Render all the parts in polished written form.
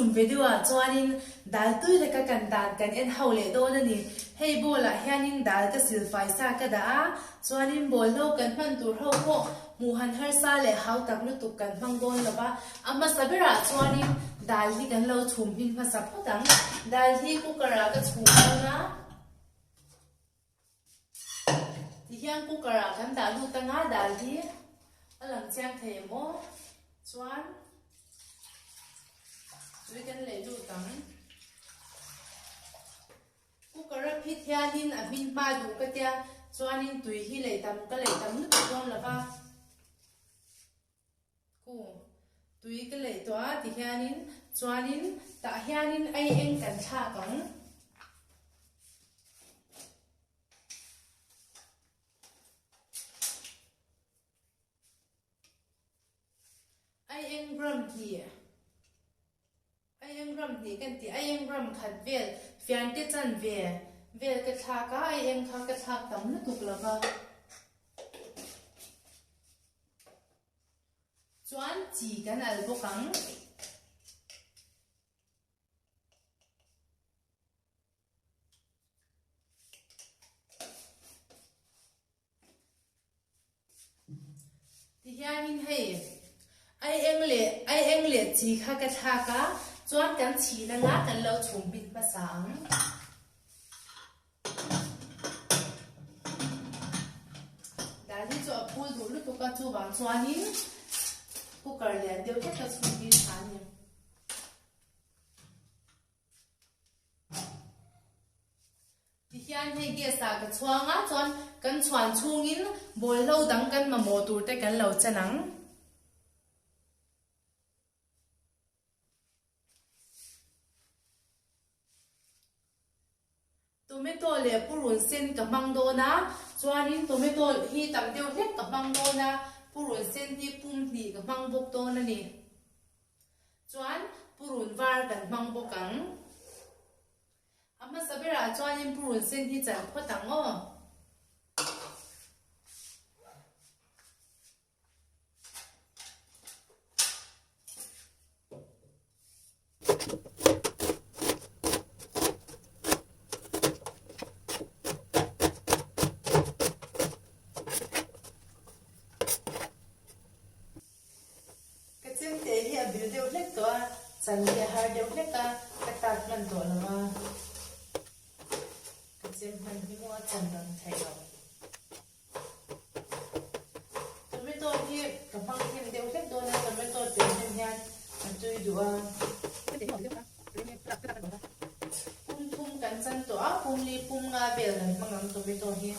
tum video ah chuanin dal tui leka kan dan kan en ho leh dawn a ni. Hei bowl ah hianin dal ka silfai sa ka dah a, chuanin bowl no kan hman tur ho pawh hmuh han harsa leh hau tak lutuk kan hmang dawn lo va. A hmasa berah chuanin dal hi kan lo chhum hmin hmasa phawt ang. Dal hi cooker ah ka chhum dawn a. Tihian cooker ah kan dah lut anga dal hi a lang chiang thei em aw chuan tui kan leh lut ang cooker a phit hianin a hmin hma duh ka tia chuanin tui hi lei tam ka lei tam lutuk dawn lova Ku tui ka lei tawh a ti hianin chuanin tah hianin ei eng kan thlak ang. Ai eng gram hnih ai eng gram hnih kan tih ai eng gram khat vel fiante chan ve vel ka thlak a ai eng kha ka thlak tam lutuk lova. Chuan chi kan al bawk ang. Tihianin hei ai eng leh ai eng leh chi kha ka thlak a, chuan kan chhin anga kan lo chhum hmin hmasa ang. Dal hi chu a phul duh lutuk a, chuvang chuanin cooker lian deuh hlek a chhum hi tha a ni. Tihian hei gas ah ka chhuang a, chuan kan chhuan chhungin bawlhlo dang kan mamawh tur te kan lo chan ang. Tomato leh purun sen ka hmang dawn a, chuanin tomato hi tam deuh hlek ka hmang dawn a, purun sen hi pum hnih ka hmang bawk dawn a ni. Chuan purun var kan hmang bawk ang. A hmasa berah chuanin purun sen hi chan phawt ang aw. Ka chemte hi a bil deuh hlek tawh a, chan hi a har deuh hlek a, ka tat hman tawh lo a, ka chem hman hi maw a chan rang theih loh. Tomato hi ka hmang hnem deuh hlek dawn a, tomato tel hnem hian a tui duh a. Pum thum kan chan tawh a, pum li pum nga vel kan hmang ang tomato hi.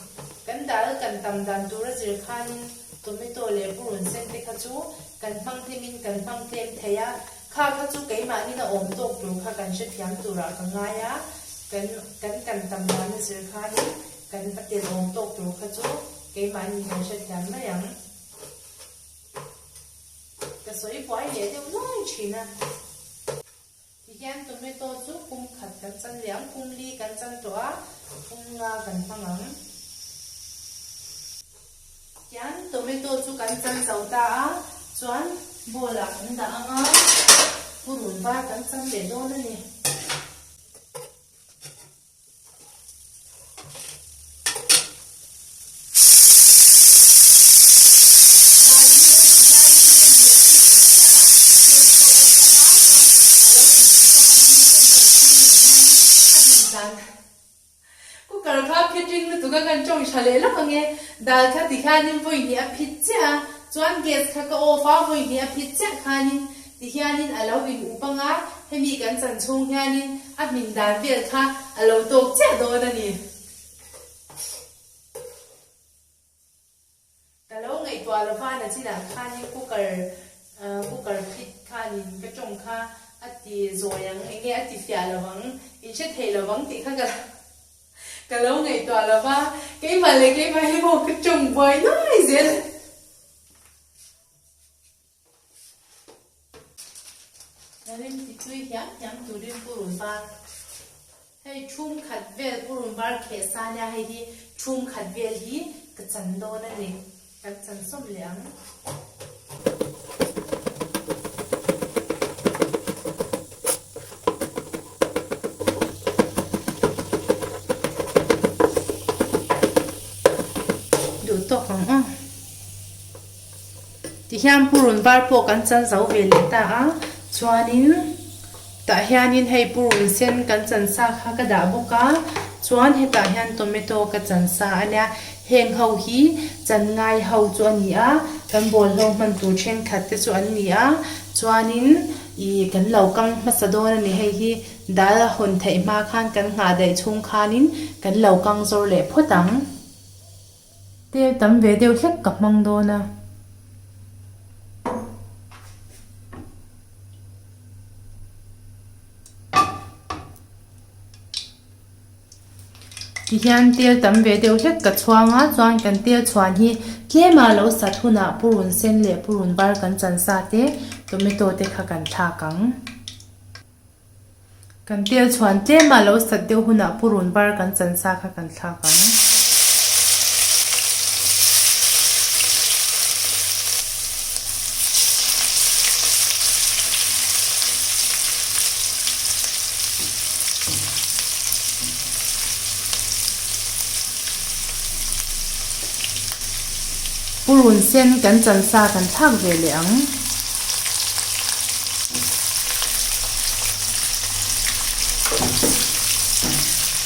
Kan dal kan tam dan tur a zir khanin tomato leh purun sen te kha chu kan hmang hnemin kan hmang tlem thei a, kha kha chu keimahnin a awm tawk tur kha kan hrethiam turah ka ngai a, kan kan kan tam dan a zir khanin Kan a tel awm tawk tur kha chu keimahni kan hrethiam mai ang. Ka sawi buai leh deuh nuai thin a. Tihian tomato chu pum khat kan chan leh ang, pum li kan chan tawh a, pum nga kan hmang ang. Tihian tomato chu kan chan zo ta a, chuan bowl ah kan dah ang a, purun var kan chan leh dawn a ni. Cooker kha phit ring lutuk a kan tawng tha leh lawk ange dal kha ti hianin vawi hnih a phit chiah a chuan gas kha ka off a vawi hnih a phit chiah khanin ti hianin a lo in up anga hemi kan chan chhung hianin A hmin dan vel kha a lo tawk chiah dawn a ni. Ka lo ngaihtuah lova nachinah khanin cooker cooker phit khanin ka tawng kha a ti zawi ang enge a ti fiah lovang in hre thei lovang tih kha ka ka lo ngaihtuah lova keimah leh keimah hi maw ka tawng buai nuai zel. Rim ti tui hiam hiam turin purun var hei thum khat vel purun var kheh sa nia hei hi thum khat vel hi ka chan dawn a ni kan chan sawm leh ang. Tihian purun var pawh kan chan zo ve leh ta a, chuanin tah hianin hei purun sen kan chan sa kha ka dah bawk a, chuan hetah hian tomato ka chan sa a nia, heng ho hi chan ngai ho chu a ni a, kan bawlhlo hman tur thenkhat te chu an ni a, chuanin ih kan lo kang hmasa dawn a ni hei hi dal a hawn theih hma khan kan nghah daih chhung khanin kan lo kang zawr leh phawt ang. Tel tam ve deuh hlek ka hmang dawn a. Tihian tel tam ve deuh hlek ka chhuang a, chuan kan tel chhuan hi tlema lo sat hunah purun sen leh purun var kan chan sa te tomato te kha kan thlak ang. Kan tel chhuan tlem a lo sat deuh hunah purun var kan chan sa kha kan thlak ang. Purun sen kan chan sa kan thlak ve leh ang.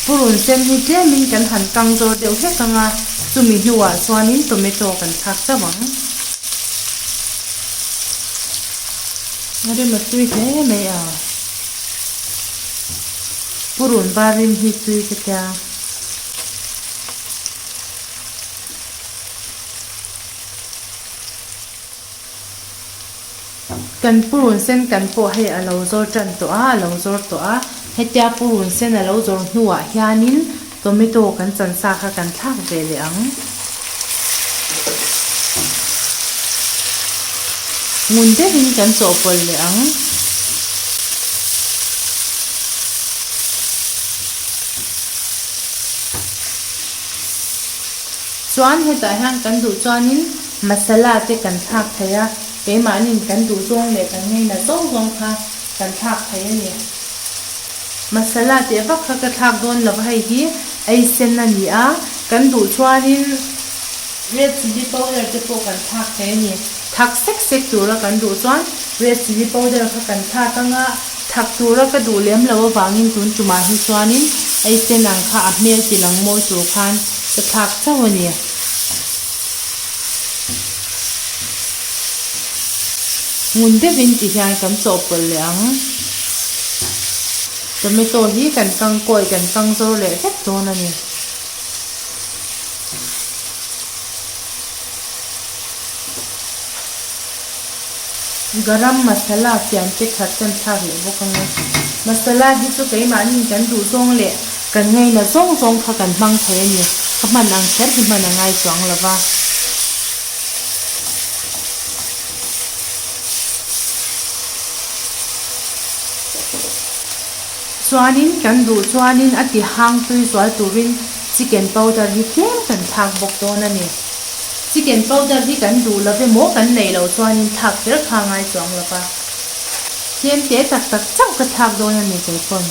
Purun sen hi tlemin kan han kang zawr deuh hlek ang a, chumi hnuah chuanin tomato kan thlak chauh ang. A rim a tui hle mai a, purun var rim hi tui ka tia. Kan purun sen kan pawh hei a lo zawr tan tawh a, a lo zawr tawh a. Hetia purun sen a lo zawr hnuah hianin tomato kan chan sa kha kan thlak ve leh ang. Ngun deuhin kan chawhpawlh leh ang. Chuan hetah hian kan duh chuanin masala te kan thlak thei a, keimahniin kan duh zawng leh kan ngaina zawng zawng kha kan thlak thei a ni. Masala teh vak kha ka thlak dawn lo va, hei hi ei sen a ni a, kan duh chuanin red chilli powder te pawh kan thlak thei a ni. Thak sek sek tura kan duh chuan red chilli powder kha kan thlak ang a, thak tura ka duh lem lo avangin tun tumah hi chuanin ei sen ang kha a hmel ti lang mawi tur khan ka thlak chauh a ni. Ngun deuhin ti hian kan chawhpawlh leh ang. Tomato hi kan kang kawi kan kang zawr leh vek dawn a ni. Garam masala fian te khat kan thlak leh bawk ang e. Masala hi chu keimahni kan duh zawng leh kan ngaina zawng zawng kha kan hmang thei a ni. Ka hman ang kher hi hman a ngai chuang lo va. Chuanin kan duh chuanin a ti hang tui zual turin chicken powder hi tlem kan thlak bawk dawn a ni. Chicken powder hi kan duh lo emaw kan neih loh chuanin thlak kher kha a ngai chuang lo va. Tlem te tak tak chauh ka thlak dawn a ni keipawn.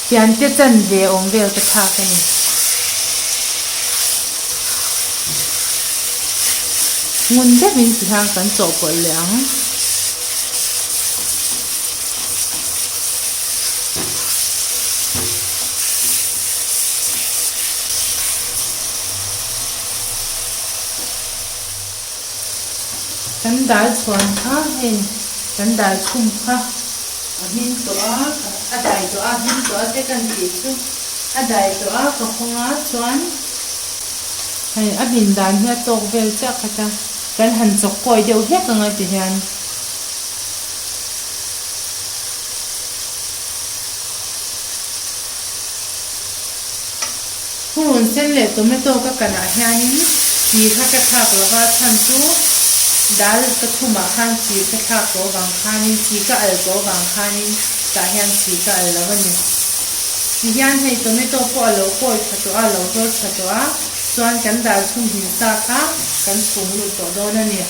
Piante chanve awm vel ka thlak a ni. Ngun deuhin ti hian kan chawhpawlh leh ang. Kan dal chhuan kha hei kan dal chhum kha a hming tawh a, a dai tawh a, hming tawh a te kan tih chu a dai tawh a ka hawng a chuan hei a hmin dan hi a tawk vel chiah khat a, kan han chawk kawi deuh hlek ang a ti hian. Purun sen leh tomato ka kanah hianin chi kha ka thlak lo va, chhan chu dal ka chhumah khan chi ka thlak tawh vang khanin chi ka al tawh vang khanin tah hian chi ka al lo a ni. Ti hian hei tomato pawh a lo kawi tha tawh a, a lo zawr tha tawh a, chuan kan dal chhum hmin sa kha kan chhung lut tawh dawn a ni.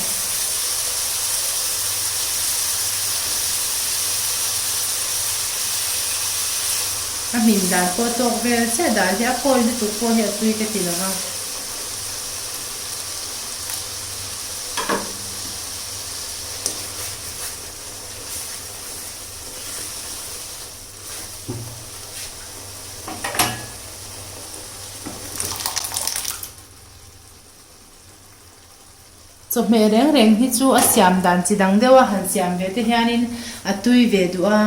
A hmin dan pawh tawk vel chiah dal hi a kawi lutuk pawh hi a tui ka ti lo va. Chawhmeh reng reng hi chu a siam dan chi dang deuh a han siam ve te hianin a tui ve duh a,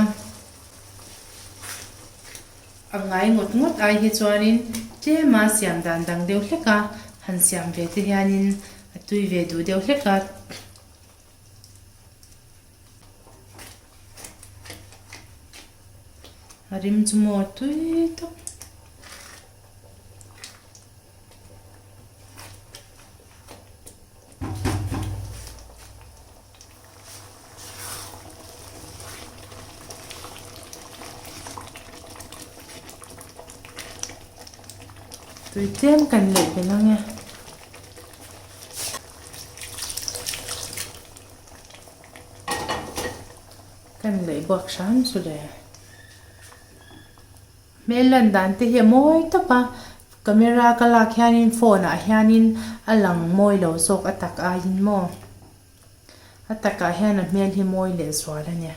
a ngai ngawt ngawt ai hi chuanin tlema siam dan dang deuh hlek a han siam ve te hianin a tui ve duh deuh hlek a. A rim chu maw tui tak. Tui tlem kan leh belh ang e. Kan leh buak hram chu le. Hmel lan dan te hi a mawi tawp a, camera ka lak hianin phone ah hianin a lang mawi lo zawk a tak aiin maw a takah hian a hmel hi mawi leh zual a nia.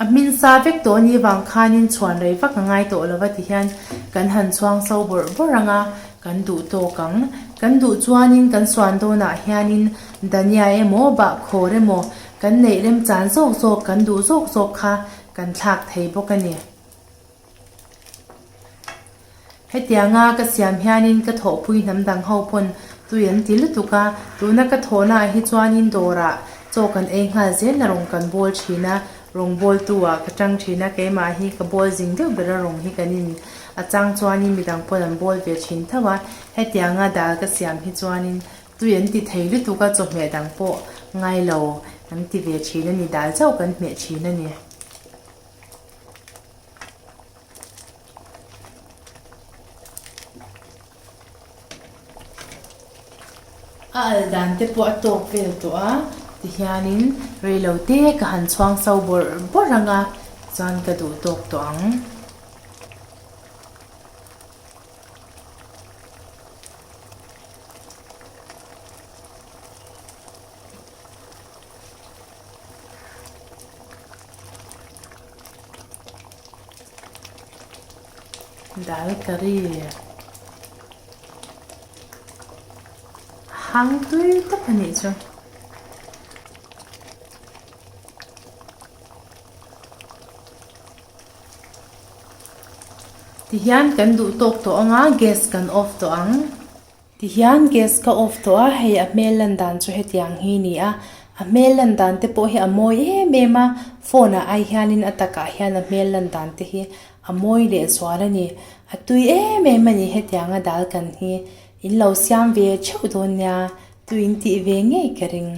A hmin sa vek tawh a ni vang khanin chhuan rei vak a ngai tawh lo va ti hian kan han chhuang so bawrh bawrh ang a, kan duh tawk ang. Kan duh chuanin kan suan dawnah hianin Dania emaw Bahkhawr emaw kan neih remchan zawk zawk kan duh zawk zawk kha kan thlak thei bawk a ni. Hetianga ka siam hianin ka thawhpui hnam dang ho pawn tui an ti lutuk a, tuna ka thawhnaah hi chuanin dawrah chaw kan ei nghal zel a rawng kan bawl thin a, rawng bawltu ah ka tang thin a, keimah hi ka bawl zing deuh ber a rawng hi kan in a chang chuanin midang pawn an bawl ve thin tho a, hetianga dal ka siam hi chuanin tui an ti thei lutuk a, chawhmeh dang pawh ngai lo an ti ve thin a ni, dal chauh kan hmeh thin a ni. A al dan te pawh a tawk vel tawh a tihianin reilo te ka han chhuang so bawrh bawrh ang a chuan ka duh tawk tawh ang. Dal curry hang tui tak a nih chu. Tihian kan duh tawk tawh ang a gas kan off tawh ang. Tihian gas ka off tawh a, hei a hmel lan dan chu hetiang hi ni a, a hmel lan dan te pawh hi a mawi em em a, phone ah ai hianin a takah hian a hmel lan dan te hi a mawi leh zual a ni, a tui em em a ni hetianga dal kan hi in lo siam ve theuh dawn nia, tui in tih ve ngei ka ring.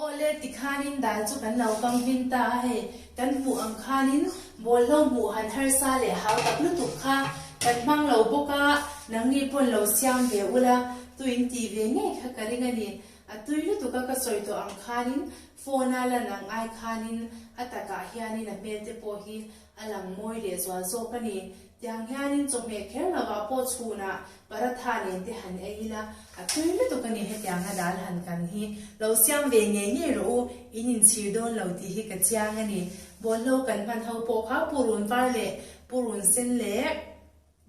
Awle tikhanin dal chu kan lo kang hmin ta a hei, kan hmuh ang khanin bawlhlo hmuh han harsa leh hau tak lutuk kha kan hmang lo bawk a, nangni pawn lo siam ve ula tuin tih ve ngei kha ka ring a ni. A tui lutuk a ka sawi tawh ang khanin phone a lan ang ai khanin a takah hianin a hmel te pawh hi A lang mawi leh zual zawk a ni. Tiang hianin chawhmeh kher lovah pawh chhunah paratha nen te han ei ila, a tui lutuk a ni hetianga dal han kan hi. Lo siam ve ngei ngei rawh u, in inchhir dawn lo tih hi ka chiang a ni. Bawlhlo kan hman ho pawh kha purun var leh purun sen leh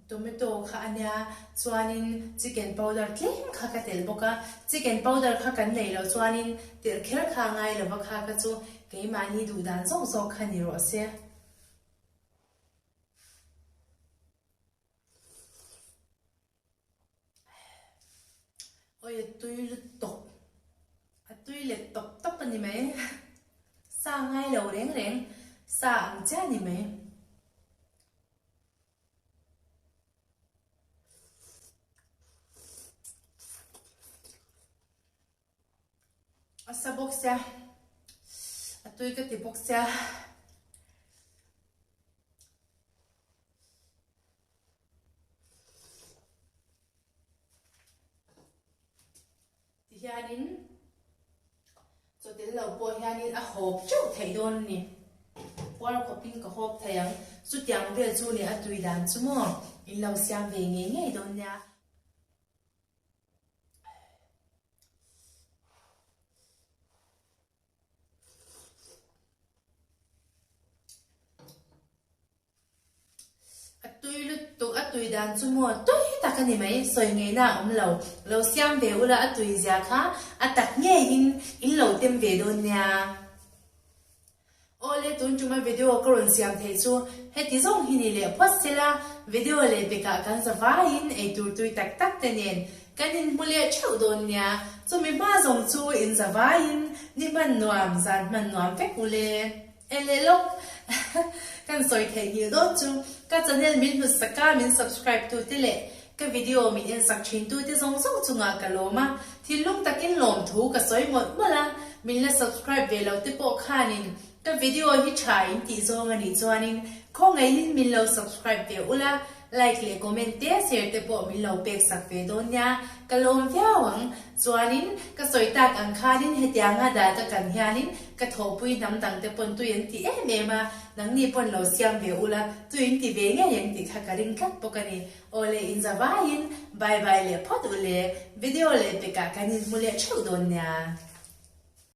tomato kha a nia, chuanin chicken powder tlem kha ka telh bawk a, chicken powder kha kan neih loh chuanin telh kher kha a ngai lova kha ka chu keimahni duh dan zawk zawk kha ni rawh se. Awi a tui lutuk, a tui let tawp tawp a ni mai, sa ngai lo reng reng. Sa ang chiah a ni mai. A sa bawk sia, a tui ka ti bawk sia. Tihianin chaw tel lo pawh hianin a hawp teuh theih dawn a ni. Puar khawpin ka hawp thei ang. Chutiang vel chu nih a tui dan chu maw in lo siam ve ngei ngei dawn nia. A tui lutuk, a tui dan chu maw tui tak a ni mai, sawi ngeina a awm lo. Lo siam ve ula a tui zia kha a tak ngeiin in lo tem ve dawn nia. Awle tun tuma video ka rawn siam theih chu heti zawng hi ni leh phawt sela, video leh pekah kan za vaiin eitur tui tak tak te nen kan inhmu leh theuh dawn nia. Chumi hma zawng chu in za vaiin ni hman nuam, zan hman nuam vek ule. E leh lawk kan sawi theih nghilh dawn chu ka channel min hlut sak a, min subscribe tu te leh ka video min en sak thin tu te zawng zawng chungah ka lawm a, thinlung takin lawmthu ka sawi mawlh mawlh a, min la subscribe ve lo te pawh khanin ka video hi tha in tih zawng a nih chuanin khawngaihin min lo subscribe ve ula, Like leh comment te share te pawh min lo pek sak ve dawn nia, ka lawm viau ang. Chuanin ka sawi tak ang khanin hetianga dal ka kan hianin ka thawhpui hnam dang te pawn tui an ti em em a, nangni pawn lo siam ve ula tui in ti ve ngei ang tih kha ka ring tlat bawk a ni. Aw le inza vaiin bye bye leh phawt u le, video leh pekah kan inhmu leh theuh dawn nia.